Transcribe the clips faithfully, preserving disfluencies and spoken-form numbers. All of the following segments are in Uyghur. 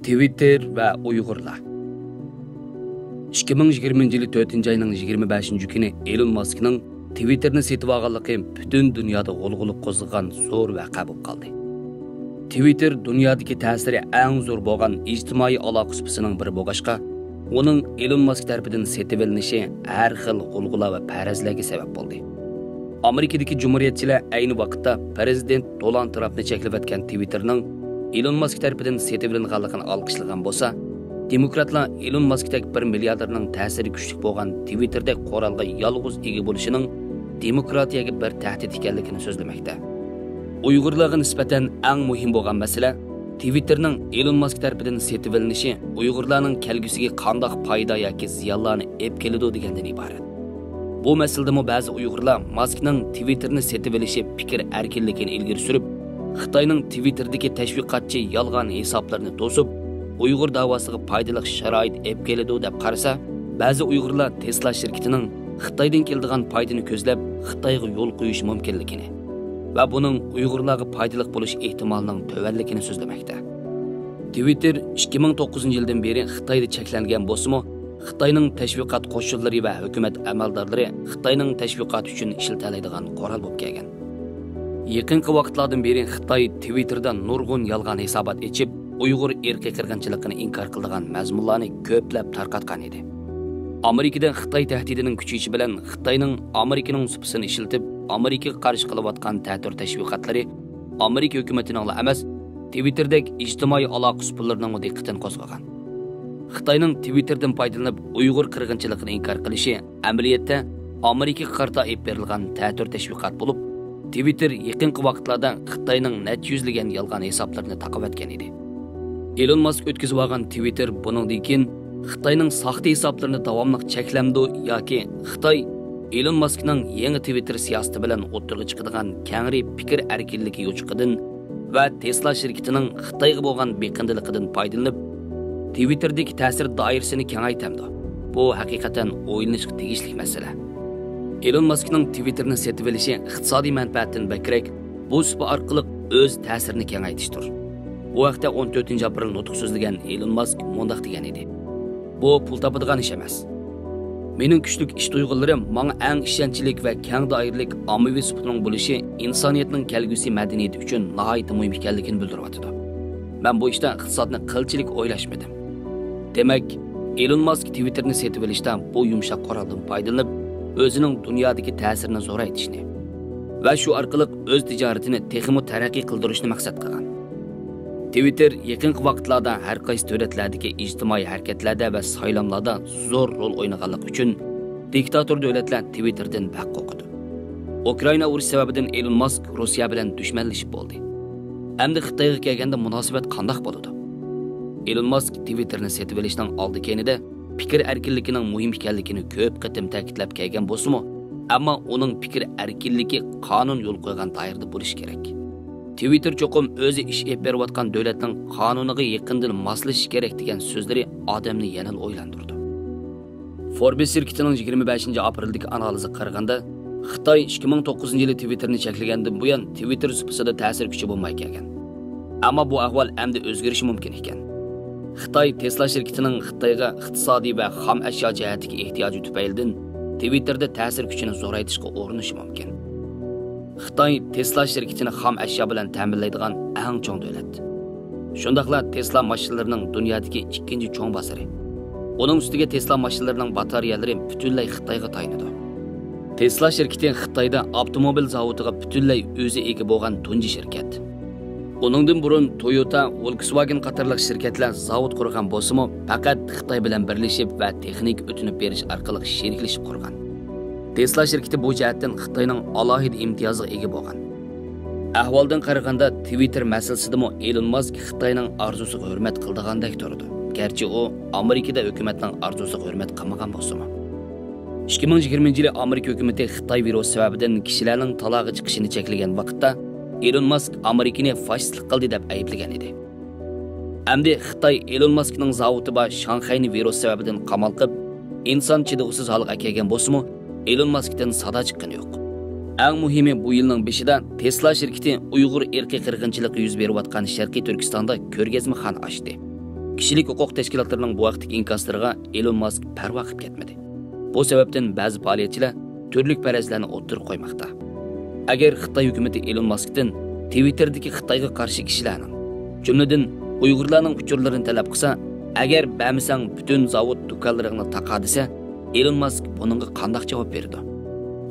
تىۋىتتېر ۋە ئۇيغۇرلار. ئىككى مىڭ يىگىرمىنچى يىلى تۆتىنچى ئاينىڭ يىگىرمە بەشىنچى كۈنى ئېلون ماسكنىڭ تىۋىتتېرنى سېتىۋالغانلىقى پۈتۈن دۇنيادا غۇلغۇلا قوزغىغان زور ۋەقە بولۇپ قالدى. تىۋىتتېر دۇنيادىكى تەسىرى ئەڭ زور بولغان ئىجتىمائىي ئالاقە سۇپىسىنىڭ بىرى بولغاچقا، ئۇنىڭ ئېلون ماسك تەرىپىدىن سېتىۋېلىنىشى ھەر خىل غۇلغۇلا ۋە پەرەزلەرگە سەۋەب بولدى. ئامېرىكىدىكى جۇمھۇرىيەتچىلەر ئەينى ۋاقىتتا پىرېزىدېنت دونالد ترامپنى چەكلىۋەتكەن تىۋىتتېرنىڭ ئېلون ماسك تەرىپىدىن سېتىۋېلىنغانلىقىنى ئالقىشلىغان بولسا، دېموكراتلار ئېلون ماسكتەك بىر مىلياردېرنىڭ تەسىرى كۈچلۈك بولغان تىۋىتتېردەك قورالغا يالغۇز ئىگە بولۇشىنىڭ دېموكراتىيەگە بىر تەھدىت ئىكەنلىكىنى سۆزلىمەكتە. ئۇيغۇرلارغا نىسبەتەن ئەڭ مۇھىم بولغان مەسىلە تىۋىتتېرنىڭ ئېلون ماسك تەرىپىدىن سېتىۋېلىنىشى ئۇيغۇرلارنىڭ كەلگۈسىگە قانداق پايدا ياكى زىيانلارنى ئېلىپ كېلىدۇ دېگەندىن ئىبارەت. بۇ مەسىلىدىمۇ بەزى ئۇيغۇرلار ماسكنىڭ تىۋىتتېرنى سېتىۋېلىشى پىكىر ئەركىنلىكىنى ئىلگىرى سۈرۈپ، خىتاينىڭ تىۋىتتېردىكى تەشۋىقاتچى يالغان ھېسابلىرىنى توسۇپ، ئۇيغۇر داۋاسىغا پايدىلىق شارائىت ئېلىپ كېلىدۇ دەپ قارىسا، بەزى ئۇيغۇرلار تېسلا شىركىتىنىڭ خىتايدىن كېلىدىغان پايدىنى كۆزلەپ، خىتايغا يول قويۇش مۇمكىنلىكىنى ۋە بۇنىڭ ئۇيغۇرلارغا پايدىلىق بولۇش ئېھتىمالىنىڭ تۆۋەنلىكىنى سۆزلىمەكتە. تىۋىتتېر ئىككى مىڭ توققۇزىنچى يىلدىن بېرى خىتايدا چەكلەنگەن بولسىمۇ، خىتاينىڭ تەشۋىقات قوشۇنلىرى ۋە ھۆكۈمەت ئەمەلدارلىرى خىتاينىڭ تەشۋىقاتى ئۈچۈن ئىشلىتەلەيدىغان قورال بولۇپ كەلگەن. يېقىنقى ۋاقىتلاردىن بېرى خىتاي تىۋىتتېردا نۇرغۇن يالغان ھېسابات ئېچىپ، ئۇيغۇر ئىرقىي قىرغىنچىلىقىنى ئىنكار قىلىدىغان مەزمۇنلارنى كۆپلەپ تارقاتقان ئىدى. ئامېرىكىدا خىتاي تەھدىتىنىڭ كۈچىيىشى بىلەن خىتاينىڭ ئامېرىكىنىڭ سۇپىسىنى ئىشلىتىپ، ئامېرىكىغا قارشى قىلىۋاتقان تەتۈر تەشۋىقاتلىرى ئامېرىكا ھۆكۈمىتىنىڭلا ئەمەس، تىۋىتتېردەك ئىجتىمائىي ئالاقە سۇپىلىرىنىڭمۇ دىققىتىنى قوزغىغان. خىتاينىڭ تىۋىتتېردىن پايدىلىنىپ ئۇيغۇر قىرغىنچىلىقىنى ئىنكار قىلىشى ئەمەلىيەتتە ئامېرىكىغا قارىتا ئېلىپ بېرىلغان تەتۈر تەشۋىقات بولۇپ، تىۋىتتېر يېقىنقى ۋاقىتلاردا خىتاينىڭ نەچچە يۈزلىگەن يالغان ھېسابلىرىنى تاقىۋەتكەن ئىدى. ئېلون ماسك ئۆتكۈزۈۋالغان تىۋىتتېر بۇنىڭدىن كېيىن خىتاينىڭ ساختا ھېسابلىرىنى داۋاملىق چەكلەمدۇ ياكى خىتاي ئېلون ماسكنىڭ يېڭى تىۋىتتېر سىياسىتى بىلەن ئوتتۇرىغا چىقىدىغان كەڭرى پىكىر ئەركىنلىكى يوچۇقىدىن ۋە تېسلا شىركىتىنىڭ خىتايغا بولغان بېقىندىلىقىدىن پايدىلىنىپ، تىۋىتتېردىكى تەسىر دائىرىسىنى كېڭەيتەمدۇ؟ بۇ ھەقىقەتەن ئويلىنىشقا تېگىشلىك مەسىلە. ئېلون ماسكنىڭ تىۋىتتېرنى سېتىۋېلىشى ئىقتىسادىي مەنپەئەتتىن بەكرەك، بۇ سۇپا ئارقىلىق ئۆز تەسىرىنى كېڭەيتىشتۇر. بۇ ھەقتە ئون تۆتىنچى ئاپرېل نۇتۇق سۆزلىگەن ئېلون ماسك مۇنداق دېگەن ئىدى: «بۇ پۇل تاپىدىغان ئىش ئەمەس. مېنىڭ كۈچلۈك ئىش تۇيغۇلىرىم ماڭا ئەڭ ئىشەنچلىك ۋە كەڭ دائىرىلىك ئاممىۋى سۇپىنىڭ بولۇشى ئىنسانىيەتنىڭ كەلگۈسى مەدەنىيىتى ئۈچۈن ناھايىتى مۇھىم ئىكەنلىكىنى بىلدۈرۈۋاتىدۇ. مەن بۇ ئىشتا ئىقتىسادنى قىلچىلىك ئويلاشمىدىم.» دېمەك، ئېلون ماسك تىۋىتتېرنى سېتىۋېلىشتا بۇ يۇمشاق قورالدىن پايدىلىنىپ، ئۆزىنىڭ دۇنيادىكى تەسىرىنى زورايتىشنى ۋە شۇ ئارقىلىق ئۆز تىجارىتىنى تېخىمۇ تەرەققىي قىلدۇرۇشنى مەقسەت قىلغان. تىۋىتتېر يېقىنقى ۋاقىتلاردا ھەر قايسى دۆلەتلەردىكى ئىجتىمائىي ھەرىكەتلەردە ۋە سايلاملاردا زور رول ئوينىغانلىقى ئۈچۈن، دىكتاتور دۆلەتلەر تىۋىتتېردىن بەك قورقىدۇ. ئۇكرائىنا ئۇرۇشى سەۋەبىدىن ئېلون ماسك روسىيە بىلەن دۈشمەنلىشىپ بولدى. ئەمدى خىتايغا كەلگەندە مۇناسىۋەت قانداق بولىدۇ؟ ئېلون ماسك تىۋىتتېرنى سېتىۋېلىشنىڭ ئالدى كەينىدە پىكىر ئەركىنلىكىنىڭ مۇھىم ئىكەنلىكىنى كۆپ قېتىم تەكىتلەپ كەلگەن بولسىمۇ، ئەمما ئۇنىڭ پىكىر ئەركىنلىكى قانۇن يول قويغان دائىرىدە بولۇشى كېرەك. تىۋىتتېر چوقۇم ئۆزى ئىش ئېلىپ بېرىۋاتقان دۆلەتنىڭ قانۇنىغا يېقىندىن ماسلىشىشى كېرەك دېگەن سۆزلىرى ئادەمنى يەنىلا ئويلاندۇرىدۇ. فوربس شىركىتىنىڭ يىگىرمە بەشىنچى ئاپرېلدىكى ئانالىزىغا قارىغاندا، خىتاي ئىككى مىڭ توققۇزىنچى يىلى تىۋىتتېرنى چەكلىگەندىن بۇيان تىۋىتتېر سۇپىسىدا تەسىر كۈچى بولماي كەلگەن. ئەمما بۇ ئەھۋال ئەمدى ئۆزگىرىشى مۇمكىن ئىكەن. خىتاي تېسلا شىركىتىنىڭ خىتايغا ئىقتىسادىي ۋە خام ئەشيا جەھەتتىكى ئېھتىياجى تۈپەيلىدىن تىۋىتتېردا تەسىر كۈچىنى زورايتىشقا ئۇرۇنۇشى مۇمكىن. خىتاي تېسلا شىركىتىنى خام ئەشيا بىلەن تەمىنلەيدىغان ئەڭ چوڭ دۆلەت. شۇنداقلا تېسلا ماشىنىلىرىنىڭ دۇنيادىكى ئىككىنچى چوڭ بازىرى. ئۇنىڭ ئۈستىگە تېسلا ماشىنىلىرىنىڭ باتارېيەلىرى پۈتۈنلەي خىتايغا تايىنىدۇ. تېسلا شىركىتى خىتايدا ئاپتوموبىل زاۋۇتىغا پۈتۈنلەي ئۆزى ئىگە بولغان تۇنجى شىركەت. ئۇنىڭدىن بۇرۇن تويوتا، ۋولكسۋاگېن قاتارلىق شىركەتلەر زاۋۇت قۇرغان بولسىمۇ، پەقەت خىتاي بىلەن بىرلىشىپ ۋە تېخنىكا ئۆتۈنۈپ بېرىش ئارقىلىق شېرىكلىشىپ قۇرغان. تېسلا شىركىتى بۇ جەھەتتىن خىتاينىڭ ئالاھىدە ئىمتىيازىغا ئىگە بولغان. ئەھۋالدىن قارىغاندا، تىۋىتتېر مەسىلىسىدىمۇ ئېلون ماسك خىتاينىڭ ئارزۇسىغا ھۆرمەت قىلىدىغاندەك تۇرىدۇ، گەرچە ئۇ ئامېرىكىدا ھۆكۈمەتنىڭ ئارزۇسىغا ھۆرمەت قىلمىغان بولسىمۇ. ئىككى مىڭ يىگىرمىنچى يىلى ئامېرىكا ھۆكۈمىتى خىتاي ۋىرۇسى سەۋەبىدىن كىشىلەرنىڭ تالاغا چىقىشىنى چەكلىگەن ۋاقىتتا، ئېلون ماسك ئامېرىكىنى فاشىستلىق قىلدى دەپ ئەيىبلىگەن ئىدى. ئەمدى خىتاي ئېلون ماسكنىڭ زاۋۇتى بار شاڭخەينى ۋىرۇس سەۋەبىدىن قامال قىلىپ، ئىنسان چىدىغۇسىز ھالغا ئەكەلگەن بولسىمۇ، ئېلون ماسكتىن سادا چىققىنى يوق. ئەڭ مۇھىمى، بۇ يىلنىڭ بېشىدا تېسلا شىركىتى ئۇيغۇر ئىرقىي قىرغىنچىلىقى يۈز بېرىۋاتقان شەرقىي تۈركىستاندا كۆرگەزمىخانا ئاچتى. كىشىلىك ھوقۇق تەشكىلاتلىرىنىڭ بۇ ھەقتىكى ئىنكاسلىرىغا ئېلون ماسك پەرۋا قىلىپ كەتمىدى. بۇ سەۋەبتىن بەزى پائالىيەتچىلەر تۈرلۈك پەرەزلەرنى ئوتتۇرىغا قويماقتا. ئەگەر خىتاي ھۆكۈمىتى ئېلون ماسكتىن تىۋىتتېردىكى خىتايغا قارشى كىشىلەرنىڭ، جۈملىدىن ئۇيغۇرلارنىڭ ئۇچۇرلىرىنى تەلەپ قىلسا، ئەگەر بەرمىسەڭ پۈتۈن زاۋۇت دۇكانلىرىڭنى تاقا دېسە، ئېلون ماسك بۇنىڭغا قانداق جاۋاب بېرىدۇ؟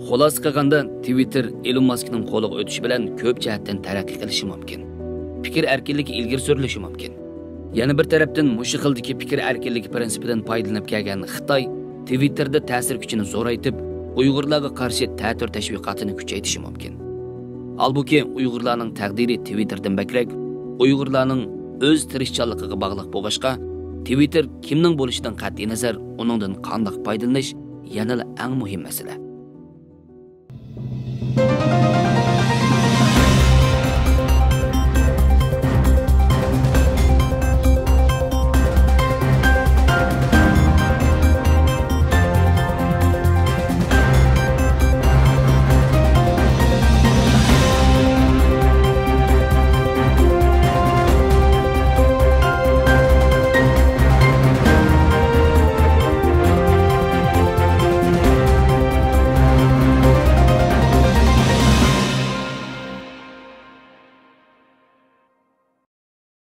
خۇلاسە قىلغاندا، تىۋىتتېر ئېلون ماسكنىڭ قولىغا ئۆتۈشى بىلەن كۆپ جەھەتتىن تەرەققىي قىلىشى مۇمكىن. پىكىر ئەركىنلىكى ئىلگىرى سۈرۈلۈشى مۇمكىن. يەنە بىر تەرەپتىن، مۇشۇ خىلدىكى پىكىر ئەركىنلىكى پىرىنسىپىدىن پايدىلىنىپ كەلگەن خىتاي تىۋىتتېردا تەسىر كۈچىنى زورايتىپ، ئۇيغۇرلارغا قارشى تەتۈر تەشۋىقاتىنى كۈچەيتىشى مۇمكىن. ھالبۇكى، ئۇيغۇرلارنىڭ تەقدىرى تىۋىتتېردىن بەكرەك ئۇيغۇرلارنىڭ ئۆز تىرىشچانلىقىغا باغلىق بولغاچقا، تىۋىتتېر كىمنىڭ بولۇشىدىن قەتئىينەزەر، ئۇنىڭدىن قانداق پايدىلىنىش يەنىلا ئەڭ مۇھىم مەسىلە.